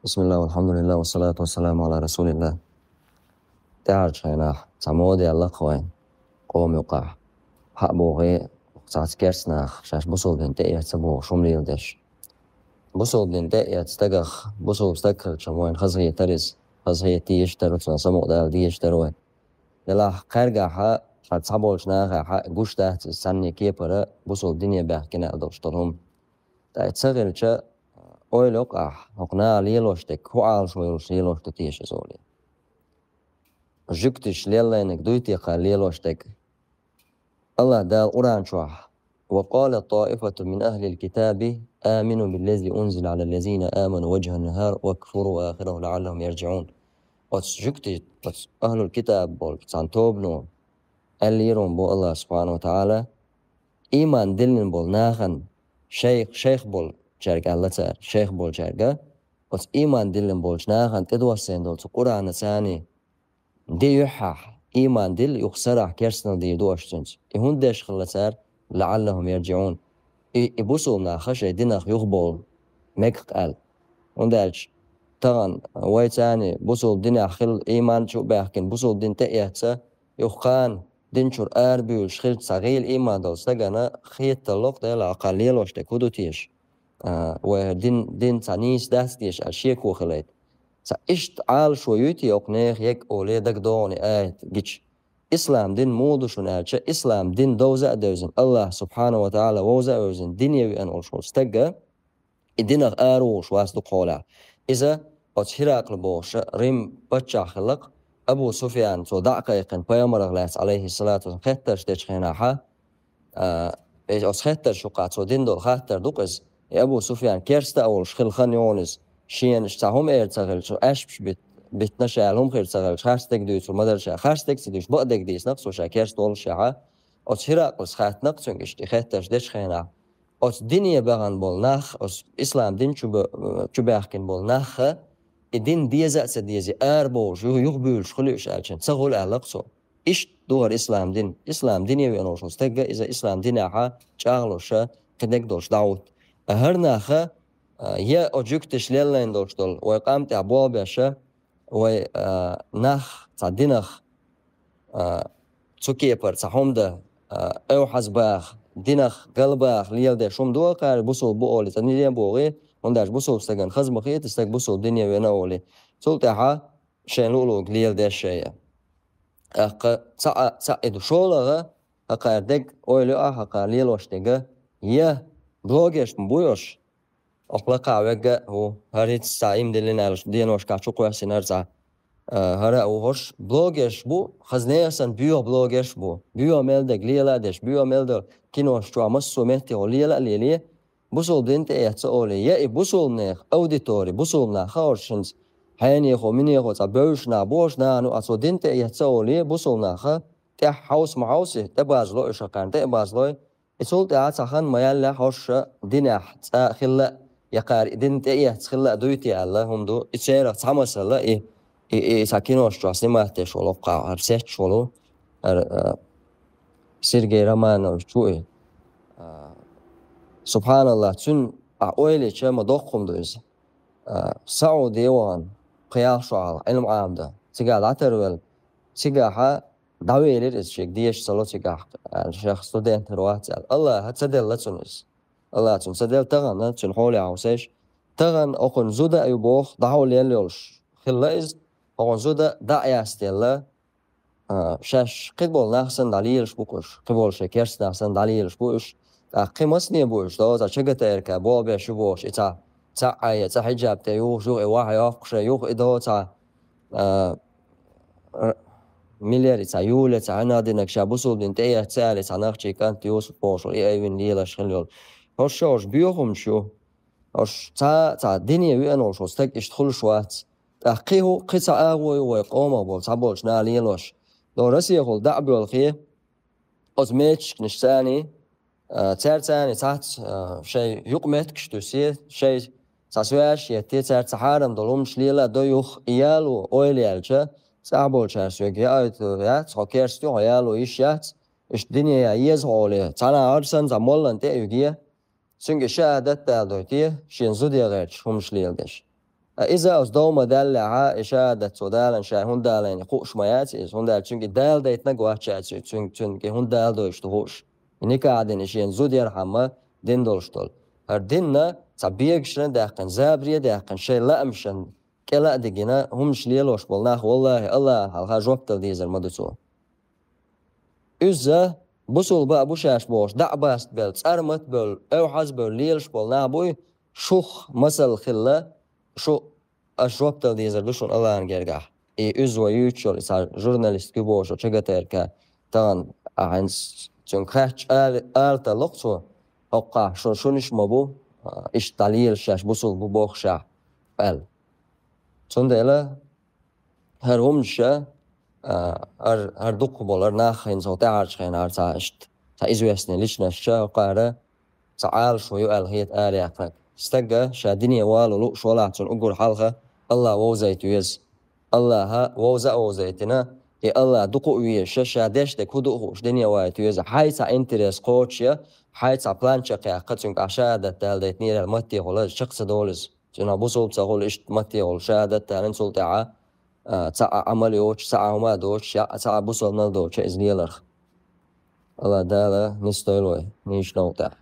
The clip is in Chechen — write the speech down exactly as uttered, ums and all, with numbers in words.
بسم الله والحمد لله والصلاة والسلام على رسول الله. ТӀаьхьарчу хенахь цхьа мода яьлла-кх вайн къоман юкъахь. Хьа а бохий, цхьацца керста нах шаьш бусулба дин тӀеэцна бохуш хӀума леладеш. Бусулба дин тӀеэцна стагах, бусулба стаг хилча вайна хазахетара иза, хазахета дезаш дара, цунах самукъадала дезаш дара вай. Делахь кхаьргахьа, ша цхьаболчу нахехьа гуш дац иза цхьанне кепара бусулба дине баьхкина аьлла долуш долу хӀума. Ткъа и ца хилча, ойла йокъахь, хӀокху наха лелош дерг, хӀун Ӏалашо йолуш лелош ду теша иза олий? Жуьгтиша леллайниг дуй те кхара лелош дерг? АллахӀ Дала Къуръан чохь: «وقالت طائفة من أهل الكتاب آمنوا بالذي أنزل على الذين آمنوا وجه النهار واكفروا آخره لعلهم يرجعون». Оцу жуьгти, оцу ахлул китаб болчу цхьана тобано аьллера боху АллахӀа субхьанаху ва таӀала, ийман диллина болу нахана шайх, шайх болчаьрга аьлла цара, шайх болчаьрга, оцу ийман диллина болчу нахана тӀедоссийна долу цу Къуръана царний, де юьххьехь, ийман дилла, юха сарахь керстанал дийр ду аша цуьнца. И хӀунда деш хилла цара? «لعلهم يرجعون». И, и бусулба нах шайн динах юхабовла мегаш аьлла. ХӀунда аьлча тахана вай царний бусулба динехь хилла, ийман чу а баьхкина, бусулба дин тӀеэцна, юха кхана дин чуьра арабуьйлуш хилча, цхьа гӀийла ийман долу стагана хеталло-кх, Дела, хӀокхара лелош дерг хӀун ду теша? А, вай дин, дин цхьа нийса дац теша аьлла шеко хилийта. Цхьа иштта Ӏалашо юй те окху нехан ерг олий дагадогӀуна аят гича? Ислам дин муха ду шуна аьлча, ислам дин довза а девзина, АллахӀ субхьанаху ва таӀала вовза а вевзина, дине веана волуш волу стаг, и динах араволуш вац дукхахьолахь. Иза оцу Хиракъла бохуша Рим паччахь хилла-кх, Абу Суфьян, цо дӀа а кхайкхина пайхамарах лаьцна, алейхиссалату вассалам, хеттарш дечу хенахьа, а, и оцу хеттарш юкъахь цо дина долу хаттар ду-кх иза. И Абу Суфьян керста а волуш хилла хан йогӀун иза. Шена цхьа хӀума эр ца хилча, аьшпаш бит-, битина ша аьлла хӀума хир ца хилча, харц дерг дуьйцур ма дара ша, харц дерг ца дуьйцуш, бакъ дерг дийцина-кх цо ша керста волуш шехьа. Оцу Хиракълас хаьттина-кх цуьнга иштта и хеттарш дечу хенахь. Оцу дине бахана болу нах, оцу ислам дин чу бе-, чу баьхкина болу нахха, и дин деза а ца дезий, арабовлуш, ю-, юхабуьйлуш хуьлу уьш аьлча, ца хуьлу аьлла-кх цо. Иштта ду хӀара ислам дин. Ислам дине веана волуш волу стагга иза ислам динехьа чӀагӀлуша кхин дерг долуш дӀахӀутту. А хӀара наха, а, я оцу жуьгташа леллайна долуш долу вай къам тӀехь болх беша, вай, а, нах цхьа динах, а, цу кепара цхьа хӀума дан, а, эвхьазбаха, динах галбаха леладеш хӀума ду кхара, бусулба бу олий, цӀа дине богӀий, хӀунда аьлча бусулба стагана хаза ма хета, стаг бусулба дине веана олий. Цул тӀаьхьа шайн луъ-луъург леладеш шайа. ТӀаккха цхьаъ, цхьаъ и ду шолгӀа, хӀокхара дерг ойла йо ахь, хӀокхара лелош дерг, я блогерш ма буй уьш, окху лакхахь вегга а ву, хӀара хӀинца цхьа иман диллина аьлла деношкахь чу кхоьссина хӀара цхьа, а, хӀара а ву хӀорш, блогерш бу, хаза нехан санна боьха блогерш бу. Боьха мел дерг лела а деш, боьха мел долу кинош чохь массо а меттехула лела а лелий, бусулба дин тӀеэцна олий, я и бусулба нехан аудитори, бусулба нах хаьа хӀорш хӀинца, хьенехо, минехо цхьа бевзаш нах бохуш нахана, а цо дин тӀеэцна олий, бусулба нахха тӀехь хьовса ма хьовсий, тӀебазло уьш хӀокхарна, тӀе а базлой, и цул тӀаьхьа цхьа хан ма яьллехь хӀорш динехь цкъа а хилла а, я кхара и дин тӀеэцна хилла а дуй те аьлла хӀума ду, и церах цхьа масала и, и, и цхьа кинош чохь снимать деш волу, оккхахь хӀара сетташ волу, хӀара, а, Сергей Романович ву и. А, субхьаналлахӀ, цуьнан ахь ойла йича ма доккха хӀума ду иза. А, Сауди вахана, пхи-ялх шо хьалха, Ӏилма Ӏамадан, цигахь дӀатарвелла, цигахьа дӀавелира иза, шега деша ца ло цигахь, аьлла, шех студентар вац аьлла. АллахӀа ца делла цунна иза. АллахӀа цунна ца делла, тахана цуьнан хьоле хьовсийша. Тахана окхунна зуда а ю боху, дӀахьулъелла йолуш хилла иза. Окхунна зуда дӀа а ястелла, а, шаьш кхин болу нах санна дӀалелаш бу-кх уьш, кхин болу шайн керста нах санна дӀалелаш бу уьш. ТӀаккха кхин масане бу уьш, доза ЧГТРК болх беш ю бохуш, и цхьа цхьаъ а я цхьа хьиджаб тӀе юхуш, юха и вахьа йоккхуш, юха и до цхьа, а, р-, милер и цхьа Юля, цхьа хьанал динарг ша бусулба дин тӀеэцна ца аьлла, цхьа нах чий кӀант Юсуп бохуш, и айвина лелаш хилла йолу. ХӀорш шо хӀорш боьха хӀумаш ю. ХӀорш цхьа, цхьа дине веана волуш волу стаг иштта хуьлуш вац. ТӀаккха кхин хӀу, кхин цхьа агӀо ю вай къомах болу цхьаболчу наха лелош. До Россехула дӀа а боьлхий, оцу мечешканаш царний, а, цаьрца царний цхьацца, а, шайн юкъаметтигаш туьсий, шайн цхьа связаш еттий, цаьрца хьарам долу хӀуманаш лела а до юха, и яло ойла яьлча, цӀахь болчара соьга яойту яц, хьо керста ю, хьо яло йиш яц, иштта дине ян еза хьо олий, цхьана хӀара санна цхьа моллана тӀе а юьгий, цуьнга шахӀадат даладойтий, шена зуда ян гӀерташ хӀуманаш леладеш. А иза оцу дов ма даьллехьа, и шахӀадат цо далан шай хӀунда далайна хууш ма яц иза, хӀунда аьлча цуьнга и дала дайтинарг вац ша цуьнга, цуьнга и хӀунда дала дойуш ду хууш. И никахь дина и шена зуда яр хьамма дин долуш долу. ХӀара динна цхьа бегашна а даьккхина, забаре а даьккхина, шайн лаамашна кӀела а дигина, хӀуманаш лелош болу нах, валлахӀи, АллахӀан хьалха жоп дала дезар ма ду цо. Иза бусулба а бу шаьш бохуш, дӀа а баста белла, цӀармат а бевлла, эвхьаз а бевлла лелаш болу нах буй, шух масал хилла, шу аш жоп дала дезар ду шуна АллахӀан гергахь. И уьззо юьйцуш йолу и цхьа журналист куьбожо чагатаьрга тахана ахьанца цуьнга хаьттича ала, ала тарло-кх цо, хӀокхахь шун шунаш а ма бу, а, иштта дӀалелаш шаьш бусулба бу бохушехь, аьлла. Цундела хӀара хӀуманаш, а, хӀара, хӀара дукхахболу, хӀара нах хӀинца хӀокху тӀаьхьарчу хенахь цхьа иштта, цхьа известный личносташ хӀокхара цхьа Ӏалашо ю аьлла хета араяьккхинарг. Стага ша дине вало лууш валахь, цунна уггар хьалха АллахӀ вовзайта веза. АллахӀа вовза а вовзайтина, и АллахӀ дукха а везаш, ша деш дерг хӀун ду а хууш дине вайта веза. Хьайн цхьа интерес кхочушъян, хьайн цхьа план чекхъяккха, цуьнга ахь шахӀадат дала дайтинера аьлла маттехула чекх ца долу иза. Цуьнан бусулба ца хуьлу иштта маттехула шахӀадат далийна, цул тӀаьхьа, а, цхьа а Ӏамал йоцуш, цхьа а хӀума а доцуш, я цхьа а бусалба мел доцуш иза леларх. АллахӀ Дала нисдойла вай нийсачу новкъа тӀехь.